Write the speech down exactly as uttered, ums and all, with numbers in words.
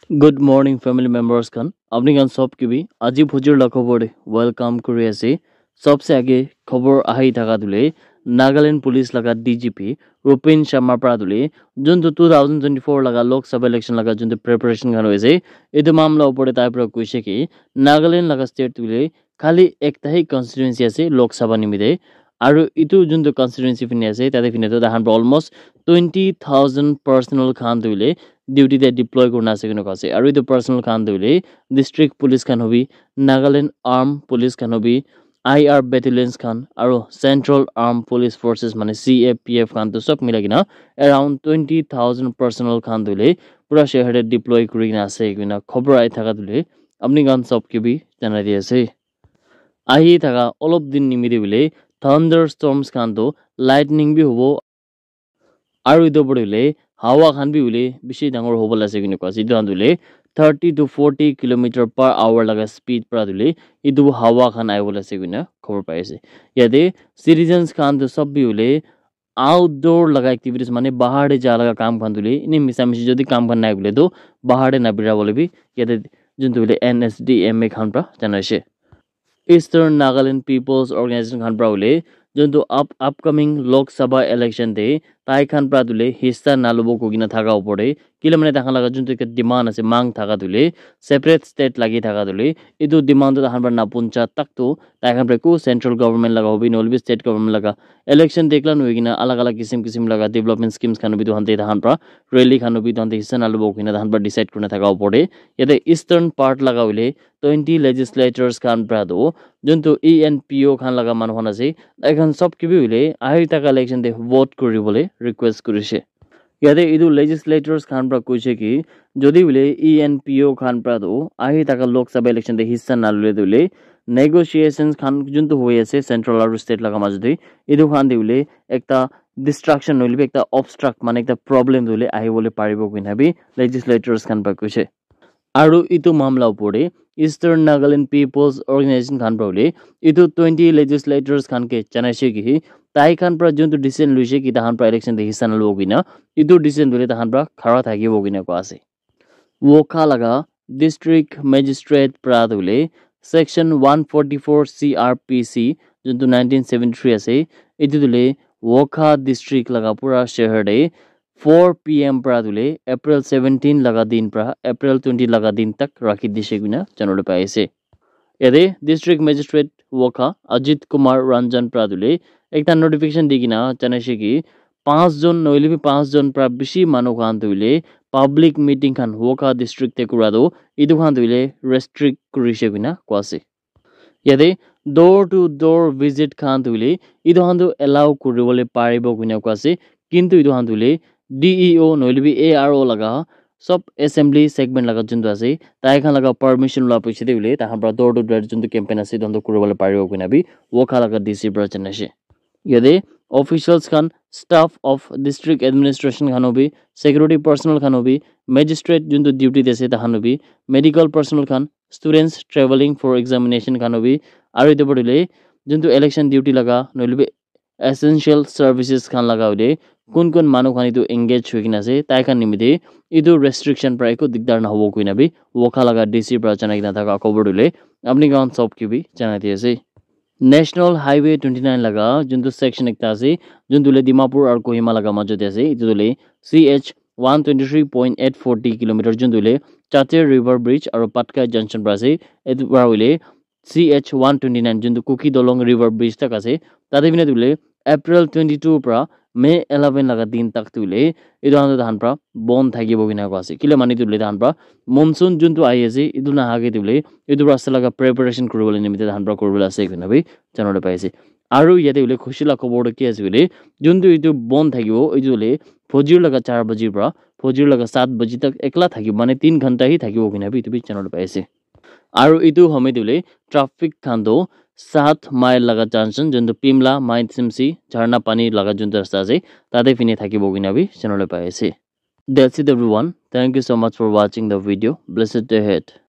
Good morning, family members khan. Apni khan sob ke bi aji phujir la khobor de welcome kuri ase. Sobse age khobor ahi thaka tu le Nagaland Police laga D G P Rupin Sharma pra tu le juntu two thousand twenty-four laga Lok Sabha election laga juntu preparation khan hoise, etu mamla upor de tai pra koise ki Nagaland laga state tu le khali ekta hi constituency ase Lok Sabha nimite, aru etu juntu constituency phine ase tate phine tu tahan pra almost twenty thousand personnel khan tu le duty te deploy kurna ase kena koa ase. Aru etu personnel khan tu le district police khan hobi, Nagaland Armed Police khan hobi, I R battalions khan aru Central Armed Police Forces mane C A P F khan tu sob milai kena around twenty thousand personnel khan tu le pura shahar te deploy kuri kena ase kena khobor ahi thaka tu le apni khan sob ke bi janai di ase. Ahi thaka olop din nimite hoile thunderstorms khan tu lightning bi hobo, aru etu opor te hoile hawa khan bi hoile bishi dangor hobo la ase kena koa ase. Etu khan tu hoile thirty to forty kilometer per hour laga speed pra tu hoile etu hawa khan ahi bola ase kena khobor pai ase. Yate citizens khan tu sob bi hoile outdoor laga activities mane bahar te ja laga kam khan tu hoile ene misa misi jodi kam khan nai koile tu bahar te na bira bole bi yate juntu hoile N S D M A khan pra janai ase. Eastern Nagaland People's Organization khan pra hoile juntu up upcoming Lok Sabha election te tai khan pra tu le hissa na lobo koi kena thaka opor te kile mane tai khan laga juntu ekta demand ase mang thaka tu le separate state lagi thaka tu le etu demand tu tai khan pra na puncha tak tu tai khan pra eku central government laga hobi nohoile bi state government laga election te ekla nohoi kena alag alag kisim kisim laga development schemes khan hobi tu khan te tai khan pra rally khan hobi tu khan te hissa na lobo koi kena tai khan pra decide kurina thaka opor te yate eastern part laga hoile twenty legislators khan pra tu juntu E N P O khan laga manu khan ase tai khan sob ke bi hoile ahi thaka election te vote kuri bole request kurise. Yate etu legislators khan pra koise ki jodi hoile E N P O khan pra tu ahi thaka Lok Sabha election te hissa na lule tu hoile negotiations khan juntu hoi ase central aru state laga majo te etu khan te hoile ekta distraction nohoile bi ekta obstruct mane ekta problem tu hoile ahi bole paribo koi kena bi legislators khan pra koise. Aru etu mamla opor te Eastern Nagaland People's Organization khan pra hoile etu twenty legislators khan ke janai se ki tai khan pra juntu decision loise ki tai khan pra election te hissa na lobo koi kena etu decision tu hoile tai khan pra khara thakibo koi kena koa ase. Wokha laga district magistrate pra tu hoile section one forty-four C R P C juntu nineteen seventy-three ase etu tu hoile Wokha district laga pura shahar te four P M pra tu hoile April seventeen laga din pra April twenty laga din tak rakhi dise koi kena janabole pai ase. Yate district magistrate Wokha Ajit Kumar Ranjan pra tu hoile ekta notification di kena janai se ki panch jon nohoile bi panch jon pra bishi manu khan tu hoile public meeting khan Wokha district te kura tu etu khan tu hoile restrict kurise koi kena koa ase. Yate door to door visit khan tu hoile etu khan tu allow kuri bole paribo koi kena koa ase, kintu etu khan tu hoile D E O nohoile bi A R O laga sob assembly segment laga juntu ase tai khan laga permission la piche te hoile tai khan pra door to door juntu campaign ase etu khan tu kuri bole paribo koi kena bi Wokha laga D C pra janai ase. Yate officials khan, staff of district administration khan hobi, security personnel khan hobi, magistrate juntu duty te ase tai khan hobi, medical personnel khan, students travelling for examination khan hobi, aru etu opor te hoile juntu election duty laga nohoile bi essential services khan laga hoile kun kun manu khan etu engage hoi kena ase tai khan nimite etu restriction pra eku dikdar na hobo koi kena bi Wokha laga D C pra janai kena thaka khobor tu hoile apni khan sob ke bi janai di ase. National Highway twenty nine laga juntu section ekta ase juntu hoile Dimapur aru Kohima laga majo te ase etu tu hoile C H one twenty three point eight forty kilometer juntu hoile Chatir River Bridge aru Patkai Junction pra ase etu pra hoile C H one twenty nine juntu Kuki Dolong River Bridge tak ase tate bina tu hoile April twenty two pra May eleven laga din tak tu hoile etu khan tu tahan pra bon thakibo koi kena koa ase kile mane tu hoile tahan pra monsoon juntu ahi ase etu na age tu hoile etu rasta laga preparation kuri bole nimite tahan pra kuri bole ase koi kena bi janabole pai ase. Aru yate hoile khushi la khobor tu ki ase koile juntu etu bon thakibo etu hoile fojir laga char baji pra fojir laga sat baji tak ekla thakibo mane tin ghanta hi thakibo koi kena bi etu bi janabole pai ase. Aru etu home tu hoile traffic khan tu sat mile laga junction juntu Pimla, Main Simsi, Jharna Pani laga juntu rasta ase tate phine thakibo koi kena bi janabole pai ase. That's it everyone. Thank you so much for watching the video. Blessed day ahead.